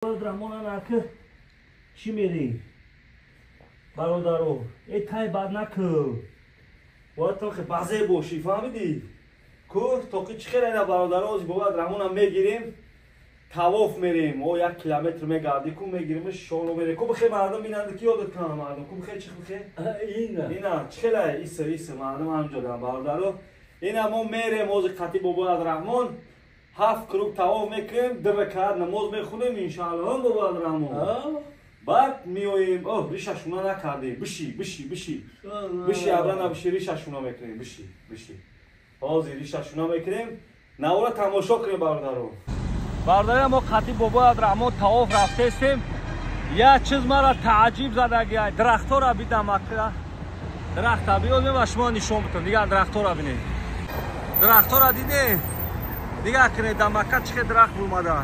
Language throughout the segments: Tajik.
Абдурахмон анаки чӣ мерӣ? Бародаро, э тай бад накӯ. Бояд тоқи базе бошӣ, фаҳмидӣ? Ку тоқи чӣ хел ина бародаро, ози бобо Абдурахмонам мегирем, тавоф мерем. О 1 километр мегардӣ, ку мегиремш, шоло мерем. Ку бихе мардум бинанд, ки ёдат кунанд мардум. Ку бихе чӣ бихе? Ина. Ина чӣ хела иса иса мардум ҳамҷо дан бародаро. Ина мо мерем ози қати бобо Абдурахмон. 7 круг тавоф мекунем, 2 ракат намоз мехонем иншааллоҳ бобо Абдурахмон. Баъд меоем, о ришашуна накардем. Биши, биши, биши. Биши, абрана биши, ришашуна мекунем, биши, биши. Ҳозир ришашуна мекунем. Навора тамошо кунем бародаро. Бародаро, мо қати бобо Абдурахмон тавоф рафтестем. Як чиз мара тааҷиб задаги, дарахтора бидам акра. Дарахта биёзем ва шумо нишон битам. Дигар дарахтора бинед. Дарахтора дидед? Нигоҳ кунед, дар Макка чӣ хел дарахт омада.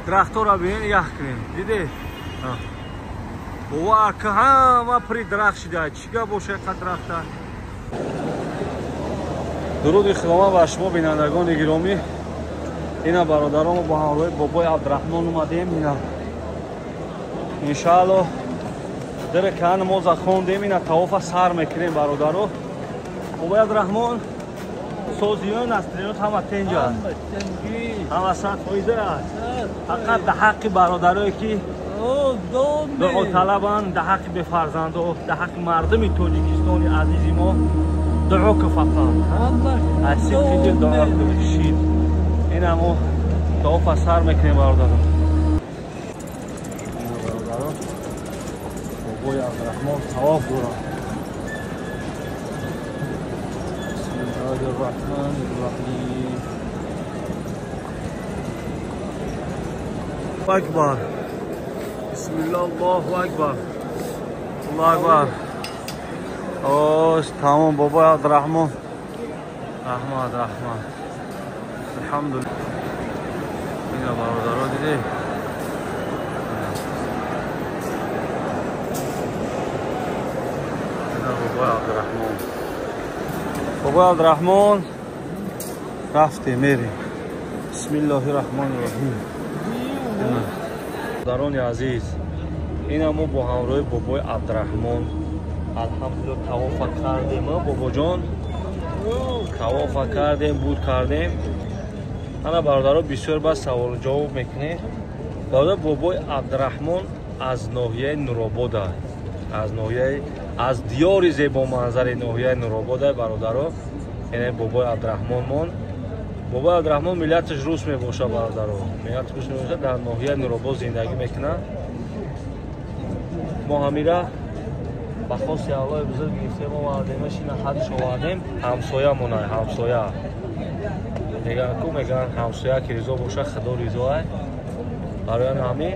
Дарахтора бинед, нигоҳ кунед. Дидед? Бовар ки ҳама пури дарахт шида. Чӣ гап боша қад дарахта? Дуруди Худованд ба шумо бинандагони гиромӣ. Ина бародарон бо ҳамроҳи бобои Абдурахмон омадем. Ина иншааллоҳ 2 ракат намоза хондем. Ина тавофа сар мекунем бародаро. Бобои Абдурахмон созиён аст, тренот ҳама тенҷ аст. Ҳама 100% аст. Фақат дар ҳаққи бародарое ки дуоталабанд, дар ҳаққи бефарзандо, дар ҳаққи мардуми Тоҷикистони азизи мо дуо ку фақат. Аз сидқи дил дуо ку шид. Ина мо тавофа сар мекунем бародаро. Ина бародаро бобои Абдурахмон тавоф дорад. الرحمن الرحيم. أكبر. بسم الله الله أكبر. الله أكبر. أوش تمام بابا عبد الرحمن. رحمة رحمة. الحمد لله. إلى برادرات دي. إلى بابا عبد الرحمن. بابا عبدالرحمن رفته میریم. بسم الله الرحمن الرحیم. برادران عزیز، اینا ما با همراه بابای عبدالرحمن الحمدلله طواف کردیم. بابا جان طواف کردیم، بود کردیم. انا برادران بسیار با سوال جواب میکنه. برادر بابای عبدالرحمن از ناحیه نورآباد، از ناحیه از دیار زیبا منظر ناحیه نورآباد برادرها. یعنی بابای عبدالرحمن مون. بابای عبدالرحمن ملتش روس میباشه برادرها. ملتش روس میباشه، در ناحیه نورآباد زندگی میکنه. ما همیره با خواست الله بزرگ گرفتیم آوردیمش، اینا حدش آوردیم. همسایه مونه، همسایه. میگن کو میگن همسایه که رضا باشه خدا رضا است. برای همین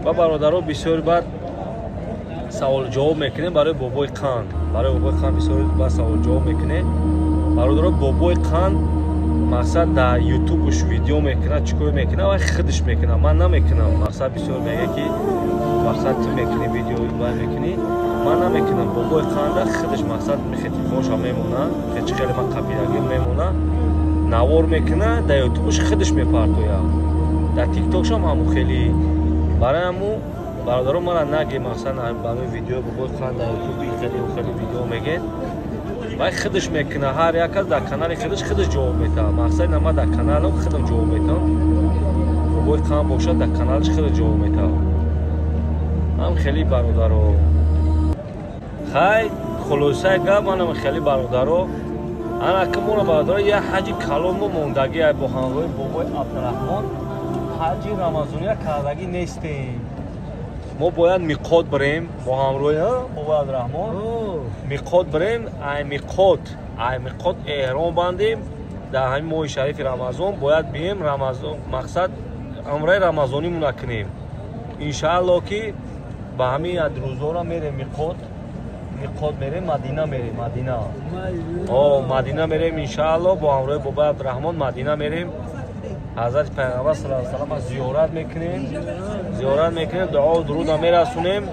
و برادرها بسیار بد سوال جواب میکنیم برای بابای قند. برای بابای قند بسیار با سوال جواب میکنه. برادرها بابای قند مقصد در یوتیوبش ویدیو میکنه، چیکار میکنه و خودش میکنه، من نمیکنم. مقصد بسیار میگه که مقصد تو میکنی ویدیو وای میکنی، من نمیکنم. بابای قند خودش مقصد میخه تلفنش هم میمونه، خیلی خیلی من قبیلگی میمونه، نوار میکنه در یوتیوبش خودش میپرتویا، در تیک تاکش هم همون خیلی. برای همون برادران مرا نگه مثلا برای ویدیو بابای قند در یوتیوب خیلی خیلی ویدیو میگه و خودش میکنه. هر یک از در کانال خودش خودش جواب میده. مقصد نه من در کانالم خودم جواب میدم، بابای قند باشه در کانالش خودش جواب میده. هم خیلی برادرو خی خلاصه گپ منم خیلی برادرو انا کمون برادرو یه حج کلام موندگی با همراه بابای عبدالرحمن حج رمضانی کردگی نیستیم. ما باید میقات بریم با همراه بابای عبدالرحمن. میقات بریم، ای میقات، ای میقات احرام بندیم. در همین ماه شریف رمضان باید بیم رمضان، مقصد عمره رمضانی مون کنیم انشاءالله که با همین روزا میریم میقات، میقات میریم مدینه، میریم مدینه. مدینه میریم انشاءالله با همراه بابای عبدالرحمن مدینه میریم. حضرت پیغمبر صلی الله علیه و سلم زیارت میکنیم، زیارت میکنیم، دعا و درود هم میرسونیم.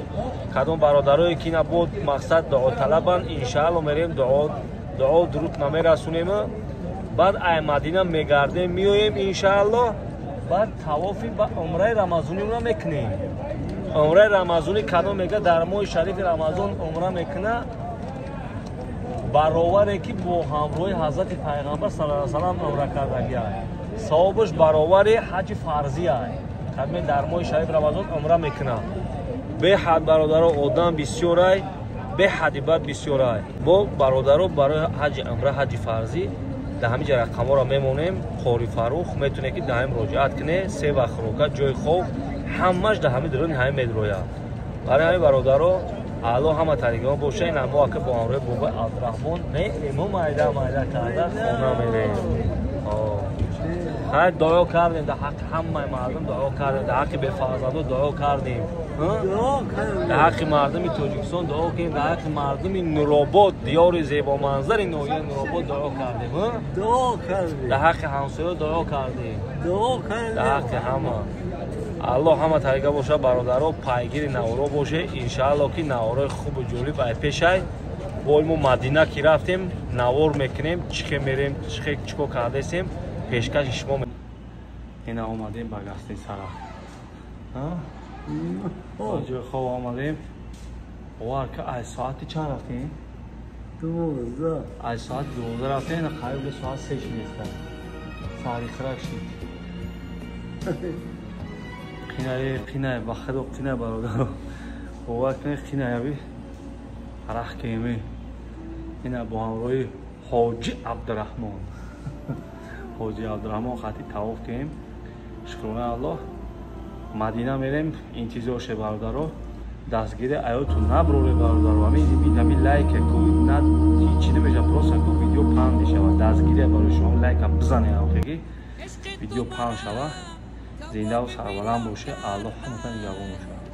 کدوم برادرایی که نبود مقصد دعا طلبن انشاءالله میریم دعا و درود نمیرسونیم. بعد ای مدینه میگردیم میایم انشاءالله. Баъд тавофи ба умраи рамазонӣ умра мекунем. Умраи рамазонӣ кадом мега дар моҳи шарифи Рамазон умра мекуна, бароваре ки бо ҳамроҳи ҳазрати пайғамбар саллаллоҳу алайҳи васаллам умра кардагиа, савобаш баровари ҳаҷи фарзия. Кадме дар моҳи шарифи Рамазон умра мекуна. Беҳад бародаро одам бисёрай, беҳади бад бисёрай. Бо бародаро барои ҳаҷи умра, ҳаҷи фарзӣ дар ҳамин ҷа рақамҳоро мемонем. Қори Фаррух метавонед ки дар ҳамин муроҷиат кунед. Се вақт хӯрока, ҷои хоб, ҳамаш дар ҳамин дуруни ҳамин медрояд. Барои ҳамин бародаро Аллоҳ ҳама тариқаҳо боша. Ин мо ака бо ҳамроҳи бобои Абдураҳмон мерем, майда майда карда хона мерем. Ҳай дуо кардем дар ҳаққи ҳамаи мардум, дуо кардем дар ҳаққи бефарзандо, дуо кардем дар ҳаққи мардуми Тоҷикистон, дуо кардем дар ҳаққи мардуми Нуробод, диёри зебоманзари ноҳияи Нуробод дуо кардем, дар ҳаққи ҳамсоя дуо кардем, дар ҳаққи ҳама. Аллоҳ ҳама тариқа боша бародаро, пайгири наворо боше. Иншаалло ки наворои хубу ҷолиб ай пешай. Бо мо Мадина ки рафтем, навор мекунем, чӣ хе мерем, чӣ хе чӣ кор кардесем, пешкаши шумо. Ина омадем ба гасти сара. Ҷои хоб омадем. Овар ка ай соати чанд рафтем? 12. Ай соати 12 рафтем, ина қариб ба соат 3 шидеста. Сари хирак шид. Қинае, қинае, ба худо қинае бародаро. Бовар кунед қинаяби. Арақ кеме. Ина бо ҳамроҳи Ҳоҷи Абдураҳмон. Ҳоҷи Абдураҳмон хати тавоф кунем. Шукрона Аллоҳ. Мадина мерем, интизор ше бародаро. Дастгири аёту наброре бародаро. Ҳамин лайка ку на ҳеҷ намеша, просто ку видео паҳн мешавад. Дастгири барои шумо лайка бизанед, ҳамхеги видео паҳн шавад. Зиндаву сарбаланд боше. Аллоҳ ҳаматон нигаҳбон бошад.